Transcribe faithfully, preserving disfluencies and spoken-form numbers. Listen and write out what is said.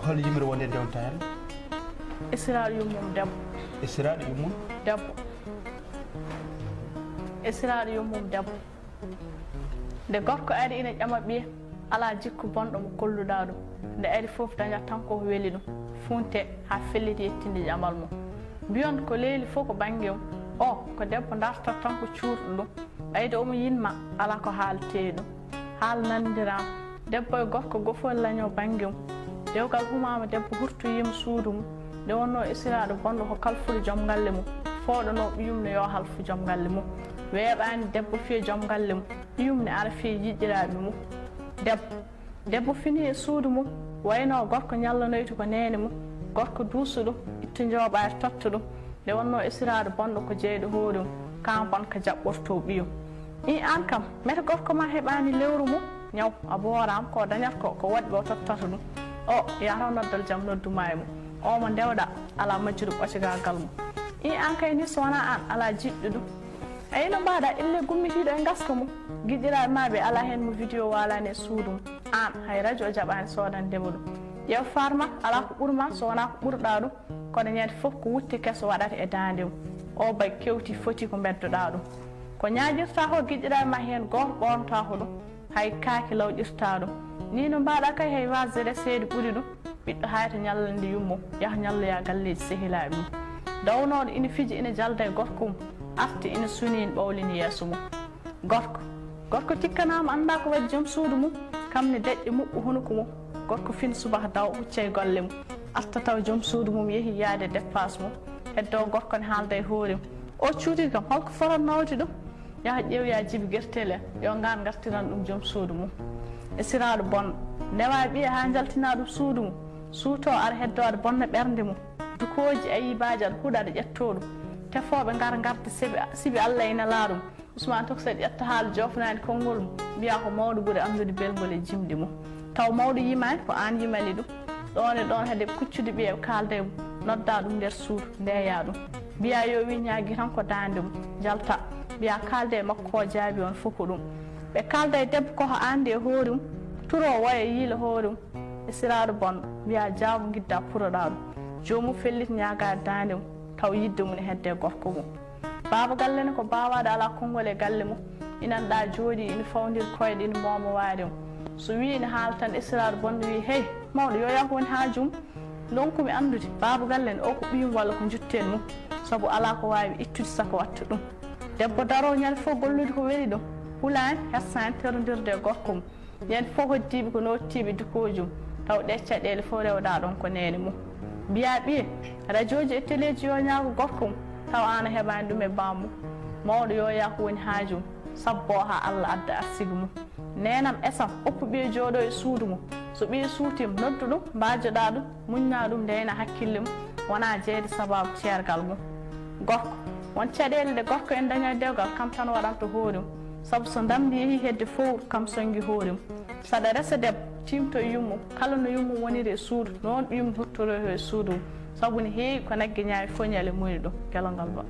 Hol yimre wonde e dewtaare? Esiraaɗo yummum debbo. Esiraaɗo yummum? Debbo. Esiraaɗo yummum debbo. Nde gorko ari ina ƴama ɓiye, alaa jikku bonɗo mo kolluɗaa ɗum. Nde ari fof dañat tan ko weli ɗum, fuunte haa felliti yettinde ƴamal mum. Mbiyon ko leeli fof ko bannge mum. O ko debbo dartat tan ko cuurɗo ɗum. Ɓayde omo yiɗ ma, alaa ko haaletee e ɗum. Haala nanndiraama. Debbo e gorko goo fof lañoo bannge mum. Dewgal humaama, debbo hurtoyiima suudu mum. Nde wonnoo esiraaɗo bonɗo ko kalfuɗo joom ngalle mum, fooɗanoo ɓiyum ne yo halfu joom ngalle mum. Weeɓaani debbo fiya joom ngalle mum, ɓiyum ne ara fiya yiɗiraaɓe mum. Debbo. Debbo fini e suudu mum, waynoo gorko ñallanoytu ko neene mum. Gorko duusa ɗum, itta njooɓaari totta ɗum. Nde wonnoo esiraaɗo bonɗo ko jeyɗo hoore mum, kaan kon ko jaɓɓortoo ɓiyum. Ii aan kam, mete gorko maa heɓaani lewru mum? Ñaw, a booraama, ko dañat ko, ko waɗɓe o tottata ɗum. O yahata o noddal jam noddu maa e mum. O mo ndewɗaa, alaa majjuɗo ɓocogaa gal mum. Ii aan kay nii so wonaa aan, alaa jiɗɗo ɗum. Eyi no mbaɗaa, ellee gummitiiɗo e ngaska mum. Giɗiraaɓe maa ɓee alaa heen mo video waalaani e suudu mum. Aan, hay rajo o jaɓaani soodande mo ɗum. Ƴeew farma, alaa ko ɓuri maa so wonaa ko ɓurɗaa ɗum. Kono ñande fof ko wutte keso waɗata e daande mum. O bay kewti foti ko mbeddoɗaa ɗum. Ko ñaaƴirtaa ko giɗiraaɓe maa heen gooto ɓoornotaako ɗum. Hay kaake lawƴirtaa ɗum. Nii no mbaɗaa kay hay waasde reseede ɓuri ɗum. Ɓiɗɗo hayta ñallande yummum, yaha ñalloya galleeji sehilaaɓe mum. Dawnooɗo ina fija ina jalda e gorko mum, arti ina sunii ina ɓawlini yeeso mum. Gorko. Gorko tikkanaama anndaa ko waɗi joom suudu mum, kam ne deƴƴa muɓɓa hunuko mum. Gorko fin subaka dawa hucca e golle mum. Arta tawa joom suudu mum yehii yaade deppaas mum. Heddoo gorko ne haalda e hoore mum. O cuuɗi kam, hol ko fotannoo waɗde ɗum? Yaha ƴeewoya Jibi Gertel en, yo ngaan ngartiran ɗum joom suudu mum. Esiraaɗo bonɗo, ndewa ɓiye haa njaltina ɗum suudu mum. Suutoo ara heddoo aɗa bonna ɓernde mum. Dukooji ayiibaaji aɗa huɗa aɗa ƴettoo ɗum. Tefooɓe ngara ngarda sibi, sibi Alla e nelaaɗo mum. Usmaan Tokset ƴetta haala joofnaani konngol mum, mbiya ko mawɗo ɓuri anndude belngol e jimɗi mum. Taw mawɗo yimaani, ko aan yimani ɗum. Ɗoon e ɗoon hade kuccude ɓiye ɓe kaalda e mum, nodda ɗum nder suudu, ndeeya ɗum. Mbiya yo wi ñaagi tan ko daande mum, njalta. Mbiya kaalde e makko ko jaabi on fof ko ɗum. Ɓe kaalda e debbo ko ko aande e hoore mum, turo woya yiila hoore mum. Esiraaɗo bonɗo, mbiya jaabu ngidda puroɗaa ɗum. Joomum fellit ñaagaade daande mum, taw yiɗde mum ne hedde e gorko mum. Baaba galle ne ko baawaaɗo alaa konngol e galle mum. Inan ɗa jooɗii ina fawndira koyɗe ina mooma waade mum. So wii ina haala tan esiraaɗo bonɗo wii hey mawɗo yo yah woni haaju mum. Ndonku mi anndude baaba galle ne o ko ɓiyum walla ko njutten mum. Sabu alaa ko waawi ittude saka watta ɗum. Debbo daroo ñande fof gollude ko weli ɗum. Hulaani, hersaani terondirde e gorko mum. Ñande fof hoddiiɓe ko nottiiɓe dukooji mum, taw ɗee caɗeele fof rewɗaa ɗoon ko neene mum. Mbiyaa ɓiye, rajooji e teleeji yo ñaago gorko mum, taw aan a heɓaani ɗum e baam mum. Mawɗo yo yah ko woni haaju mum, sabboo haa Alla adda arsigi mum. Neenam esam, oppu ɓiye jooɗoo e suudu mum. So ɓiye suutiima, noddu ɗum, mbaajoɗaa ɗum, muññaa ɗum, ndeyna hakkille mum, wonaa jeyde sabaabu ceergal mum. Gorko, won caɗeele ɗe gorko ene daña e dewgal, kam tan waɗanta hoore mum. Sabu so ndamndi yehii hedde fowru, kam soñgi hoore mum. Saɗa resa debbo, tiimto e yummum, kala no yummum woniri e suudu, noon ɓiyum huttoroytoo e suudu mum, sabu ne heewi ko nagge ñaawi foñale moni ɗum, gelongal ba.